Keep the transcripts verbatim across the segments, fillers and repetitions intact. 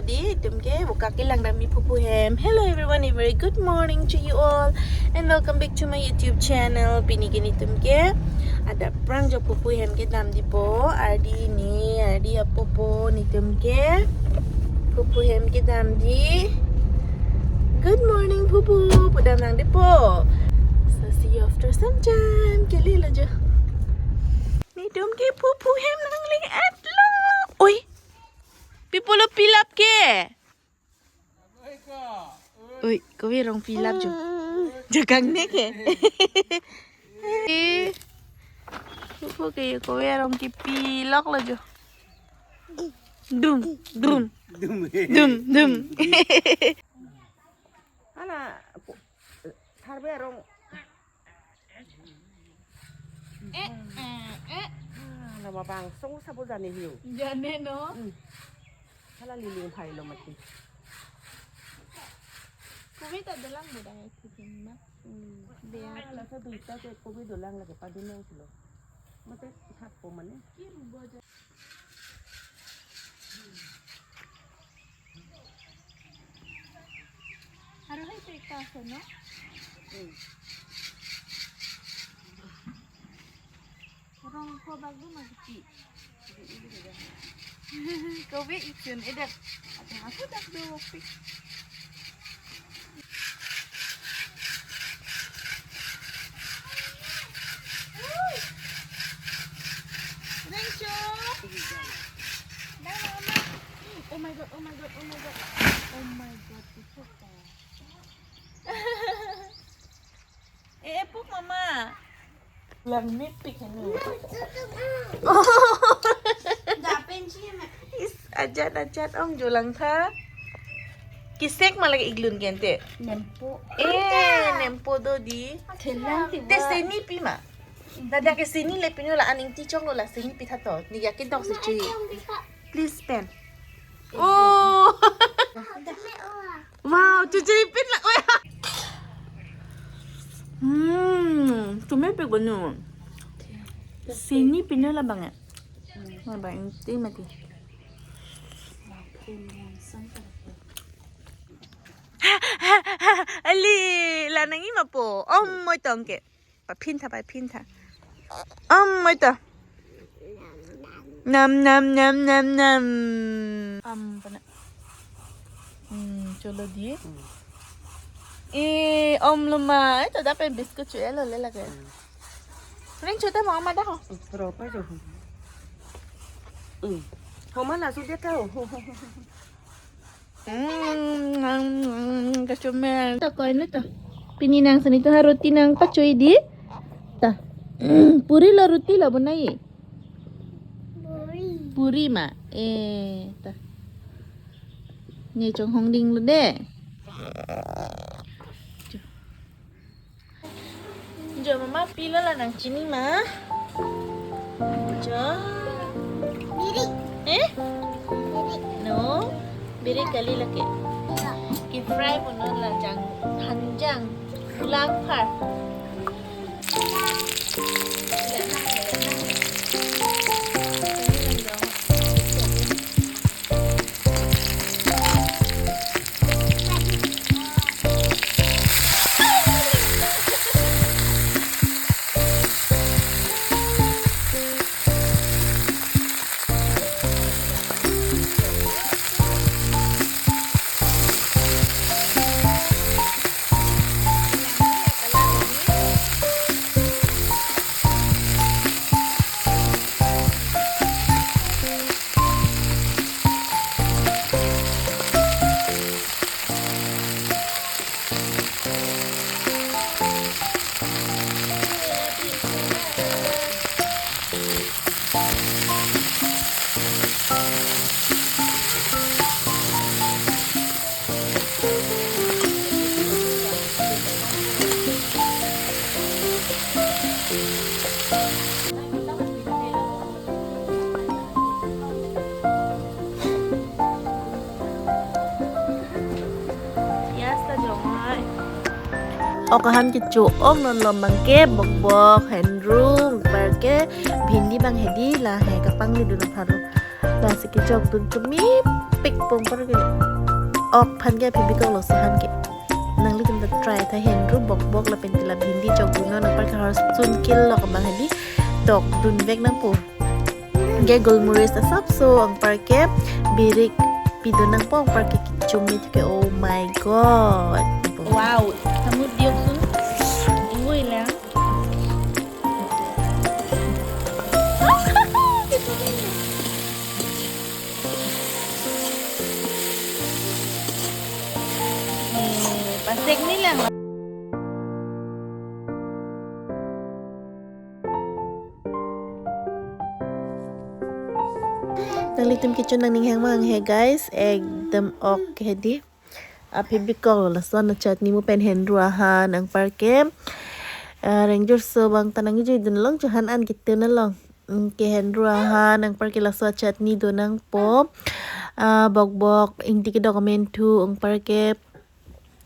Di, itum ke, buka kelang dam mi phupu hem. Hello everyone, a very good morning to you all and welcome back to my YouTube channel. Pini ke netum ke adap prang jo phupu hem kedam dipo, ardi ni, ardi apopo, netum ke phupu hem kedam di. Good morning phupu, pu dam nang dipo. So see you after some time. Kele lo jo. Netum ke phupu hem nangli-etlo. Oi. Pi pulo pilap ke? Oi, kove arong pilap jo. Jakang ne ke. Eh. Phupu ke kove arong kipilok lo jo. Dum, dum. Dum. Dum, dum. Hala, pu-, tharve arong. Eh, eh, eh. Ah, nama bang song sabo jane hiu. Jane no? Hmm. Hala lili phai lo mati. Kove ta dolang bodai, kove ma. Hmm. Dia. Hala sa duita te kove dolang lagi padunang silo. Mate thap po mane. Arohi pekta sono. Hmm. Rong ko bag do magti. Kove isun edak. Ateng aku dak do pik. Rengcho. Bye, Mama. Oh my God, oh my God, oh my God. Oh my God, itu apa? Eh, epuk, Mama. Lang mipik henu. Dapen sih, Mak. Is, ajat, ajat, ong jolang tha. Kisek ma lagi iglun gente. Nempo. Eh, nempo do di. Thelang ti. Te ba. Seni pi ma. Dada ke seni le pinu la aning ti chong lo la seni pi tha to. Ni ya ke dok si chui. Please pen. Oh. Wow, cuci ipin lah. Oh, ya. Hmm, cuma pe gunu. Seni pinu la bang ya. Nah, bang, ini mati. Ali, la nangji ma po. Om, moi tong ke. Paphin tha, paphin tha. Om, moi to. Nam, nam, nam, nam, nam. Am, pana. Hmm, cholo di. Eh, om lo ma. Eh, to dapen biscuit chu elo le lake. Ring chu te ma ma da ho. Ro pa jo. Hmm. Ho ma la su dia ta ho. Hmm, hmm, hmm, customer. Ta koi na ta. Pini nang seni ta roti nang pachui di. Ta. Puri lo roti lo bonai. Puri. Puri ma. Eh, ta. Ne chonghong ding lo de. Jo, mama pi lo la nangchini ma. Jo. Birik. Eh? Birik. No. Birik kali lake. Ya. Ke fry puno la jang, hanjang, langphar. Ya. Yes, ta jong ai. Ok ahan kecho-ong non lo abang ke bokbok, henrung, par ke bhindi bang hedi la he kapangli dun aphan lo. Lasi kechokdun kemepik pon parke. Ok aphan ke aphi bikok lo, laso aphan ke. Nanglitum ta try tha, henru bokbok lapen ke la bhindi chokdunnon, anparke harsun kelok abang hedi tokdunvek nangpo. Ke golmoris asapso anparke birik pidun nangpo, anparke kechum me ke, oh my God. Wow, samut dioksun. Ingwe lang. Nih, pasek nih lang. Nanglitum kechun nangning hang mang he guys, ekdom ok hedi. Aphi bikok lo lason achutney mu pen henru ahan anparke. Ah, rengjurso abang ta nangjuidun long, chuhan an kitin along. Mm, ke henru ahan anparke laso achutney do nangpo. Ah, bokbok, ingti kedok amen thu anparke.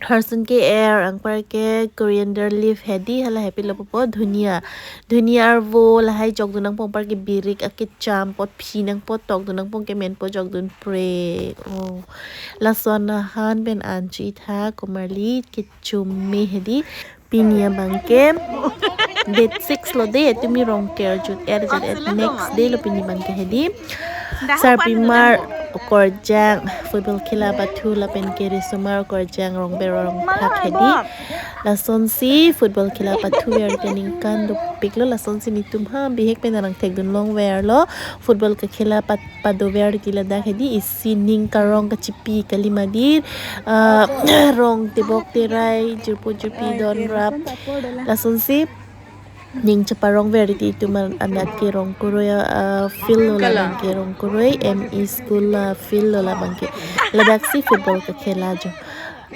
Harsun ke-er anparke, coriander leaf hedi, hala hepilo pupo, dhunia. Dhunia arvo lahai chokdun nangpo, anparke birik akecham apot phi nangpo, tokdun nangpo, kemenpo chokdun prek. Oh. Lason ahan pen an chu-i tha, komarli kechum me hedi. Pini abang ke date six lo de, tumi Rongker jut er jut er, next day lo pini abang ke hedi. Sarpimar okorjang football khela pathu lapen ke risomar okorjang rongber rongphak hedi. Lasonsi football khela pathuver ke ningkan dopiklo, lasonsi netum ha bihek pen arang thekdun longverlo. Football kekhela pat padover ti ladak hedi, isi ning karong kachipi kali ma di, ah, rong tebok terai, jirpo jirpi don rap. Lasonsi ning cheparongver ti itum an-, anat ke Rongkroi, ah, field lo labang ke Rongkroi M E school la field lo labang ke. Ladaksi football kekhela jo.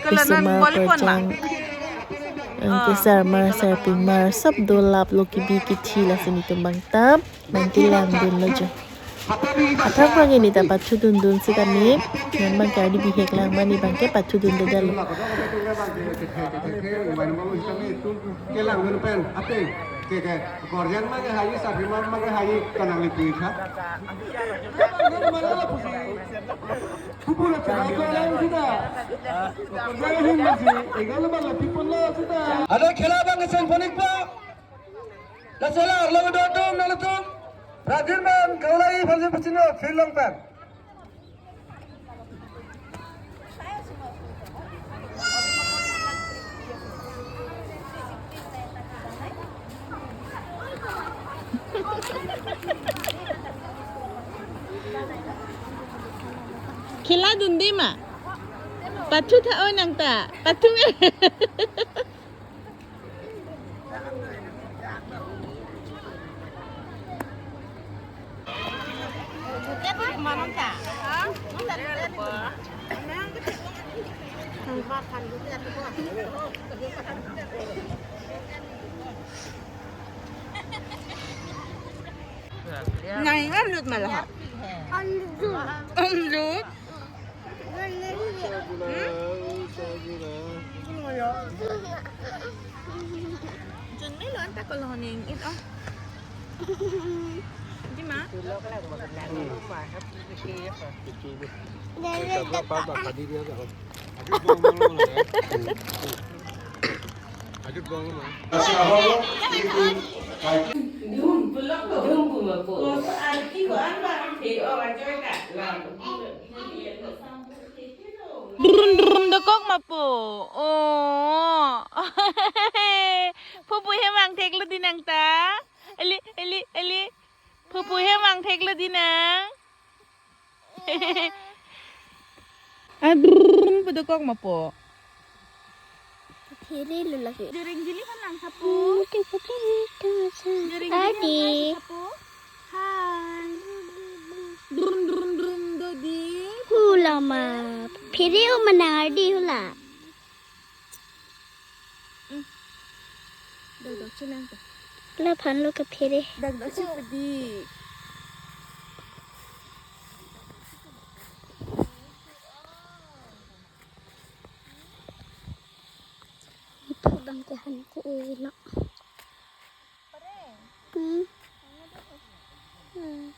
Risomar okorjang, ah, ke sarmar sarpimar sab dolaplo, kebi kethi, lasi netum abang ta nangkelangdunlo jo. Athak abang ke ne ta pathudundun sitame, non abang ke ardi bihek lang ma, ne abang ke pathudundedetlo. Kelangdun pen, ate, ke, ke, okorjang ma ke hai, sarpimar ma ke hai, kanang lipu ikha. Pupula chunai ko lang sita. Jai Hind masi, egal bala people lo sita. Ada khela abang kesen ponik pa. Laso la arlo do tum nangtum. Rajin ban kaulai phansi pachino field along pen. Khela dunde ma? Pathu tha-o nang ta. Pathu. Nang arlut ma la ha? Arlut. Arlut? Hmm? Jun me lo anta koloning it oh. Di ma? Drun drun dokok ma po. Oh. Phu pu he vang thek lo di nang ta. Eli, eli, eli. Phu pu he vang thek lo di nang. Adrun pu dokok ma po. Phere lo lagi. Jering jili kan lang sapu. Jering jili kan lang sapu. Hai. Drun drun drun do di. Hula ma. Phere o manang ardi hula. Dak dak chinang ta. Laphan lo kaphere. Dak dak chipadi. Iphu bang ke han ke e lo. Hmm. Hmm.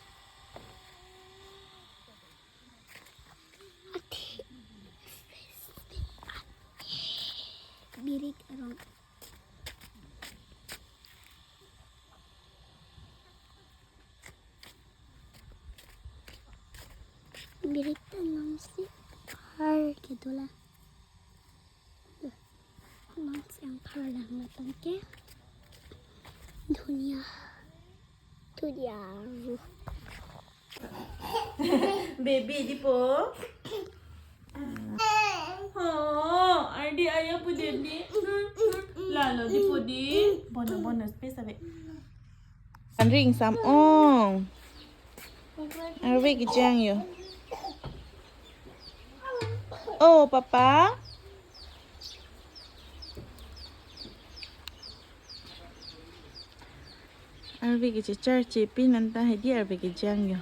Birik ta nangsi har kedo la. Nangsi ang par lang matang ke. Dunia. Dunia. Baby, di po. Oh, Ardi aya po di, di. Lalo, di po di. Bono, bono, space ave. Anring sam ong. Arve kejang yo. Oh, papa. Arve kechechar chepin anta hedi arve kejang yo.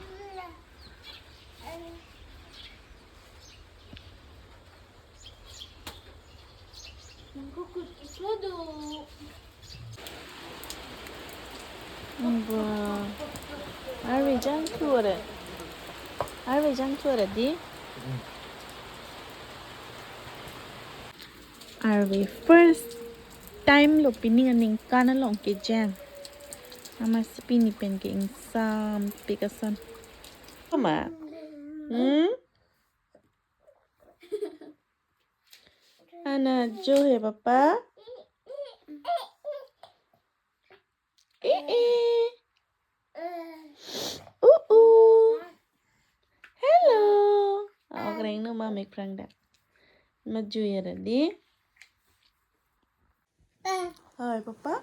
Nangkukut ikodo. Wah. Arve jangthu ore. Arve jangthu ore di. Arve first time lo pining aningkan along kejang. Amatsi pini pen ke ingsampik ason. Mama. Hmm? Ana jo he papa. Eh, eh. Uh, uh. Hello. Oh, kreng no ma mek prang da. Maju ya tadi. Hi, papa.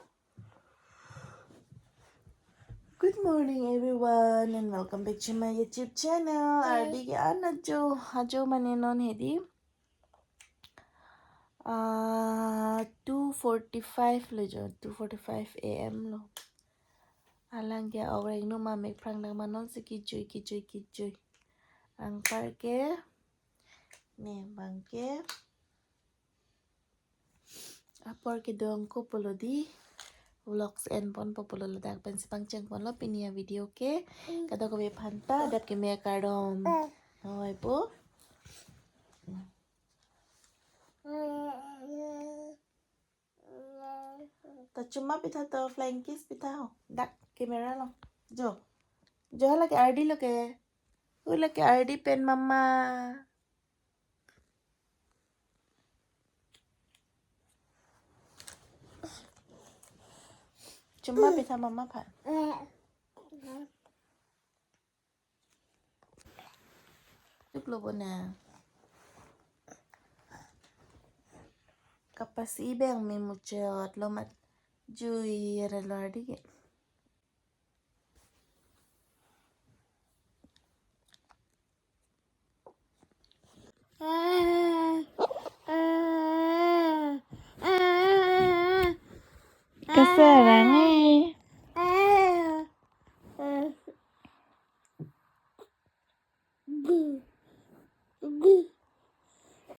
Good morning, everyone, and welcome back to my YouTube channel. Hi. Ardi ke ana jo, ajo mane non hedi. Ah, two forty-five lo jo, two forty-five A M lo. Alang ke ogreng no ma mek prang nang ma nonsi kejui, kejui, kejui. Anpar ke, ne bang ke. Apor kedo angko pulo di. Vlogs en ponpo pulo ladak pensi pangcheng ponlo pini avideo ke. Kadokave aphan ta adap keme kardom. Oi po. Ta chuma pitha to, flying kiss pitha ho. Dak camera lo. Jo. Jo lake Ardi lo ke. Hu lake Ardi pen mama. Chuma pitha mama aphan. Tuk lo bona. Kapasi beng me muchot lo mat jui ra lo Ardi ke. Kasarang